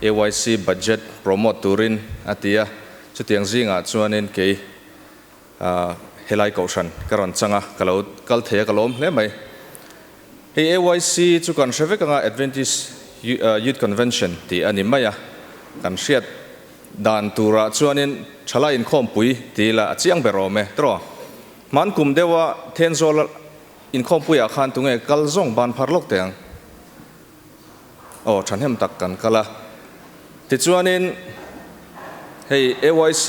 AYC budget promote turin a ti a, chutiang zingah chuanin kei helai kohhran ka rawn chang a, ka lo kal thei a, ka lawm hle mai. Hei AYC chu kan hre vek anga Adventist Youth Convention tih a ni mai a, kan hriat dan turah chuanin thalai inkhawmpui ti ila a chiang ber awm e tiraw? Hman kum deuha Thenzawl inkhawmpuiah khan tunge kal zawng ban phar lawk teh ang? Aw thahnem tak kan kal a. Tichuanin hei AYC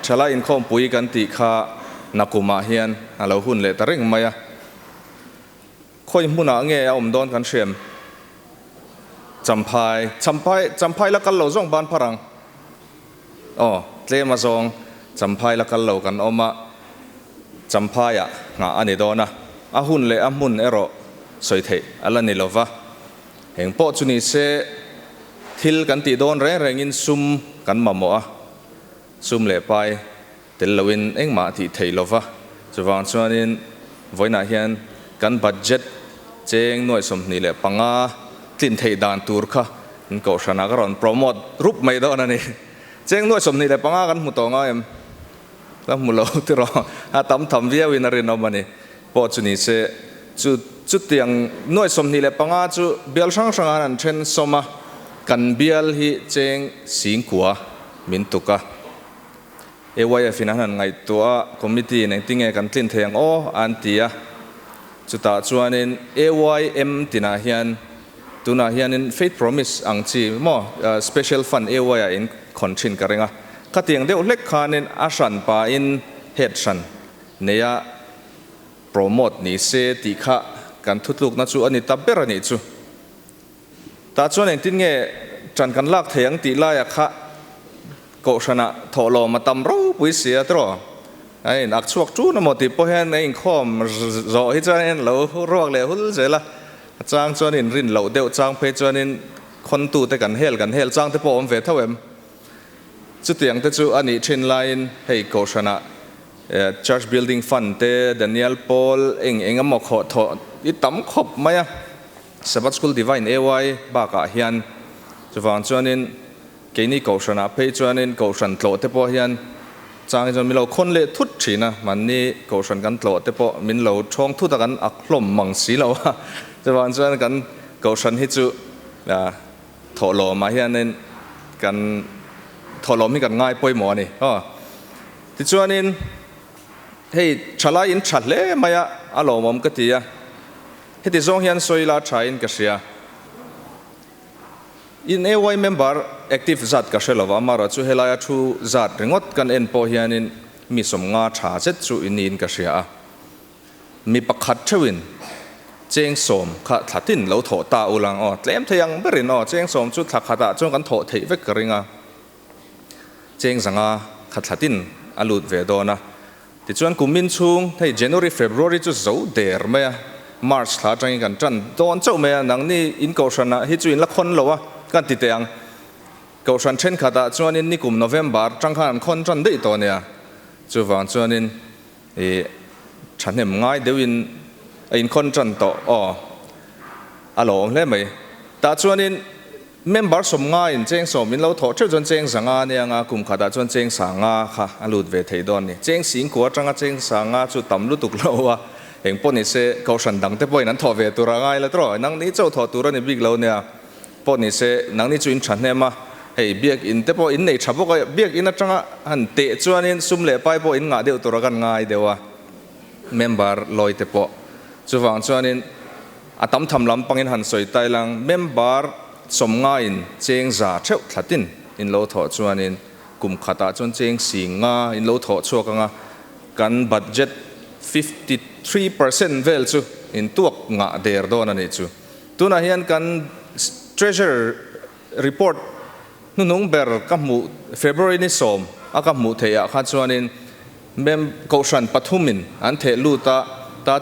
thalai inkhawmpui kan tih kha nakumah hian a lo hun leh ta reng mai a. Khawi hmunah nge a awm dawn kan hriam? Champhai, Champhai, Champhai la kal lo zawng ban phar ang. Aw, tlem a zawng Champhai la kal lo kan awm a, Champhaiah nghah a ni dawn a, a hun leh a hmun erawh sawi theih a la ni lo va. Eng pawh chu ni se, thil kan tih dawn reng rengin sum kan mamawh a, sum leh pai tel loin engmah tih theih lo va. Chuvang chuanin vawiinah hian kan budget cheng nuaih 25 tlin theih dan tur kha in kohhranah ka rawn promote rup mai dawn a ni. Cheng nuaih 25 kan hmu tawh ngai em? La hmu lo tiraw? A tam tham viauin a rinawm a ni. Pawh chu ni se, chu chutiang nuaih 25 chu bial hrang hrangah an then sawm a, kan bial hi cheng singkua min tuk a. AYF in an han ngaihtuah a, committee in engtinge kan tlin thei ang aw an ti a. Chutah chuanin AYM tinah hian tunah hianin Faith Promise ang chi maw Special Fund AY ah in khawn thin ka ring a. Khatiang deuh hlek khanin a hran pahin head hran neia promote ni se tih kha kan thutlukna chu a ni ta ber a nih chu. Tah chuan engtin nge ṭan kan lak thei ang tih laia kha kohhranah thawhlawm a tam ropui si a tiraw? A in ak chhuak ṭun amaw tih pawh hian a inkhawm zawh hi chuan in lo ruak leh hul zel a, a chang chuan in rin loh deuh chang phei chuanin khawntute kan hel kan hel chang te pawh a awm ve tho em? Chutiang te chu a nih ṭhin laiin hei kohhranah Church Building Fund te, Daniel Paul eng eng emaw khawh thawh i tam khawp mai a, Sabbath School Divine AY bakah hian chuvang chuanin keini kohhranah phei chuanin kohhran tlawh te pawh hian changin chuan min lo khawn leh thut thin a, mahni kohhran kan tlawh te pawh min lo thawng thut a kan ak hlawm mang si lo a, chuvang chuan kan kohhran hi chu thawhlawmah hianin kan thawhlawm hi kan ngai pawimawh a ni aw. Tichuanin hei thalai in tha hle mai a, a lawmawm ka ti a. Heti zawng hian sawi la tha in ka hria. In AY member active zat ka hre lova, amaherawh chu helaia thu zat ringawt kan en pawh hianin mi 50 tha zet chu in niin ka hria a. Mi pakhat theuhin cheng 10 kha thla tin lo thawh ta ulang aw, tlem thei ang berin aw, cheng 10 chu thla khatah chuan kan thawh theih vek ka ring a. Cheng 500 kha thla tin a lut ve dawn a. Tichuan kumin chhung hei January, February chu zo der mai a, March thla atangin kan tan dawn chauh mai a, nangni in kohhranah hi chu in la khawn lo a, kan ti teh ang. Kohhran thenkhatah chuanin nikum November atang khan an khawn tan daih tawh a nia. Chuvang chuanin ih thahnem ngai deuhin a inkhawn tan tawh aw, a lo awm hle mai. Tah chuanin Member 50 in cheng 10 in lo thawh theuh chuan cheng 500 nia nga kum khatah chuan cheng 500 kha a lut ve thei dawn a ni. Cheng singkua atanga cheng 500 chu tam lutuk lo a, eng pawh ni se kohhran dang te pawhin an thawh ve tur a ngai la tawh, nangni chauh thawh tur a ni bik lo nia. Pawh ni se nangni chu in tha hnem a, hei biak in te pawh in nei tha bawk a, biak in atanga han teh chuanin sum leh pai pawh in ngah deuh tur a kan ngai deuh a, member lawi te pawh chuvang chuanin. A tam tham lam pangin han sawi tai lang, member 50 in cheng 100 theuh thlatin in lo thawh chuanin kum khatah chuan cheng 50 in lo thawh chhuak anga kan budget 53% vel chu in tuak ngah der dawn a nih chu. Tunah hian kan treasurer report hnuhnung ber ka hmuh February ni 10 a ka hmuh theih ah kha chuanin Mem kohhran pathumin an theh lut a, ta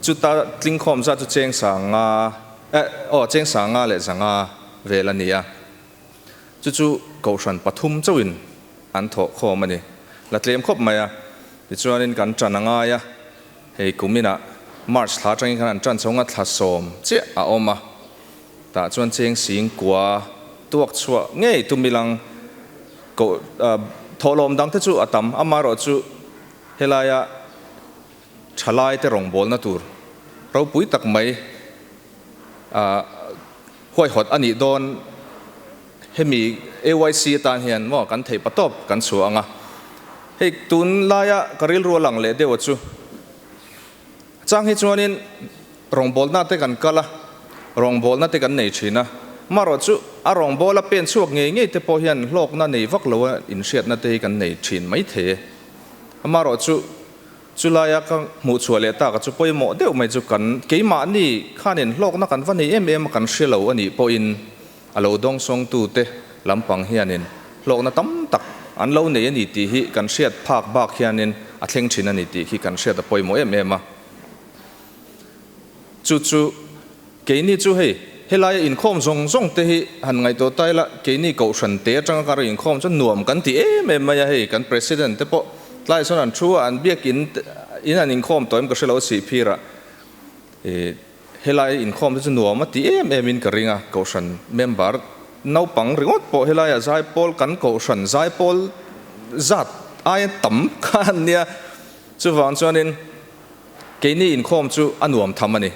chuta tlingkhawm zat chu cheng 500, eh, aw, cheng 500 leh 500 vel a ni a. Chu chu kohhran pathum chauhin an thawh khawm a ni. La tlem khawp mai a. Tichuanin kan ṭan a ngai a, hei kuminah March thla aṭangin khan an ṭan chho nga thla 10 chiah a awm a. Tah chuan cheng 9,000 Tuak chhuah ngei tum ilang koh thawhlawm dang te chu a tam, amaherawhchu helaia thalai te rawngbawlna tur ropui tak mai huaihawt a nih dawn. Hemi AYC atan hian maw kan theih patawp kan chhuah ang a, hei tun laia ka rilru a lang leh deuh a chu. Chang hi chuanin rawngbawlna te kan kal a, rawngbawlna te kan nei thin a, marawh chu a rawngbawla pen chhuak ngei ngei te pawh hian hlawkna nei vak lo a inhriatna te hi kan nei thin mai thei e. Amarawh chu chulaia ka hmuh chhuah leh tak a chu pawimawh deuh mai chu kan keimahni khanin hlawkna kan va nei em em a kan hre lo a nih pawhin A lo dawngsawngtute lampang hianin hlawkna tam tak an lo nei a ni tih hi kan hriat phak bak hianin a thleng thin a ni tih khi kan hriat a pawimawh em em a. Chu chu keini chu hei helaia inkhawm zawng zawng te hi han ngaihtuah ta ila keini kohhran te atanga kan rawn inkhawm chuan nuam kan ti em em mai a, hei kan president te pawh tlaiah sawn an thu a, an biakin in an inkhawm tawh em ka hre lo a sihphirah. Helai inkhawm te chu nuam a ti em em in ka ring a, Kohhran member naupang ringawt pawh helaiah zaipawl kan Kohhran zaipawl zat aia tam kha an nia, chuvang chuanin keini inkhawm chu a nuam tham a ni.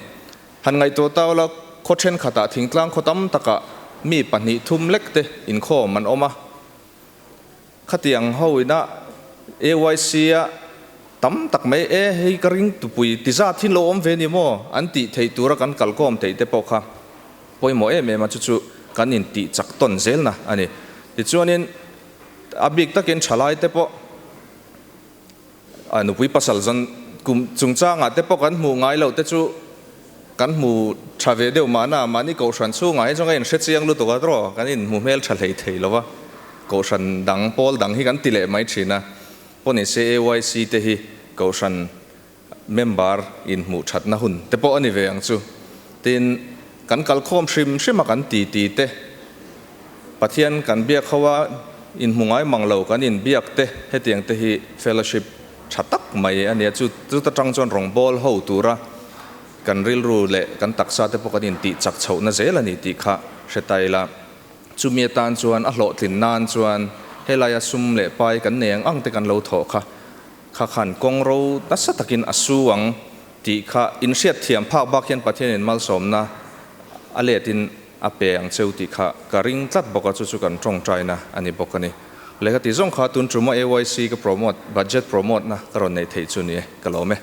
Han ngaihtuah tau la, khaw thenkhatah thingtlang khaw tam takah mi pahnih thum lek te inkhawm an awm a, Khatiang ho ina AYC a tam tak mai e, hei ka ring tupui ti zat hi lo awm ve ni maw an tih theih tura kan kalkawm theih te pawh kha pawimawh em em a, chu chu kan intih chak tawn zelna a ni. Tichuanin a bik takin thalai te pawh A nupui pasal zan kum chungchangah te pawh kan hmuh ngai loh te chu kan hmu tha ve deuh mahna, mahni kohhran chhungah hi chuan ka inhre chiang lutuk a tawh, kan inhmu hmel tha hlei thei lo va, kohhran dang pawl dang hi kan ti leh mai thin a, pawh ni se AYC te hi kohhran member inhmuh thatna hun te pawh a ni ve ang chu. Tin, kan kalkhawm hrim hrim a kan ti ti te. Pathian kan biak ho a, inhmu ngai mang lo kan inbiak te hetiang te hi fellowship tha tak mai a nia. Chu chuta tang chuan rawngbâwl ho tura kan rilru leh kan taksa te pawh kan intih chak chhohna zel a ni tih kha hre ta ila. Chumi atan chuan a hlawhtlin nan chuan helaia sum leh pai kan nei ang ang te kan lo thawh kha kha khan kawng ro nasa takin a su ang tih kha inhriatthiam phak bak hian Pathianin malsawmna a letin A pe ang cheu tih kha ka ring tlat bawk a, chu chu kan tawngtaina a ni bawk a ni. Lehkha tih zawng kha tun tuma AYC ka promote, budget promote na ka rawn neih theih chu ni e, ka lawm e.